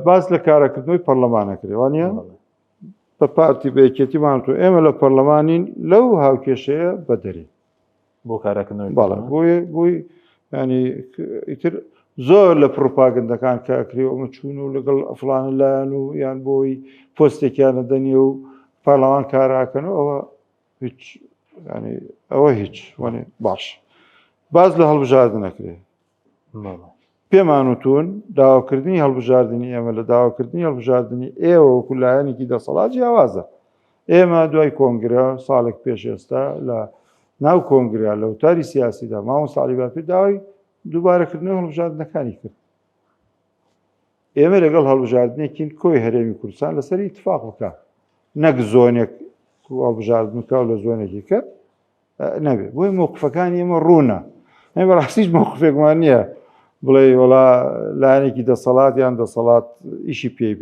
باس لە کارەکردنەوەی پەرلەمانەکرێ وانە بە پارتی بە یەکێتیمان تو ئێمە لە پەرلەمانین لەو هاوکێشەیە بەدەرین بۆ کارەکردنەوەی بەڵێ بۆیە بۆی ینی ئیتر زۆر لە پرۆپاگەندەکان کە ئەکرێ ئەمە چوون و لەگەڵ ئەفلانە لایەن و یان بۆی پۆستێکیانە دەنیە و پەرلەمان کاراکەن و ئەوە هیچ ینی ئەوە هیچ وەنێ باش باز لە هەڵبژاردن ئەکرێ پێمان وتون داواکردنی هەڵبژاردنی ئێمە لە داواکردنی هەڵبژاردنی ئێوە وەکو لایەنێکی دەسەڵات جیاوازە. ئێمە دوای کۆنگرە ساڵێک پێش ئێستا لە ناو کۆنگرە لە وتاری سیاسیدا مامۆستا عەلی باپیر داوای دووبارەکردنەوەی هەڵبژاردنەکانی کرد. ئێمە لەگەڵ هەڵبژاردنێکین کۆی هەرێمی کوردستان لەسەر ئیتفاق بکە نەک زۆنێک هەڵبژاردن بکە و لە زۆنێکی کە نەبێ بۆی مۆقفەکانی ئێمە ڕوونە ئەی بەڕاستیش مۆقفێکمان نییە بڵێ وڵا لایەنێکی دەسەڵات یان دەسەڵات ئیشی پێی بێ.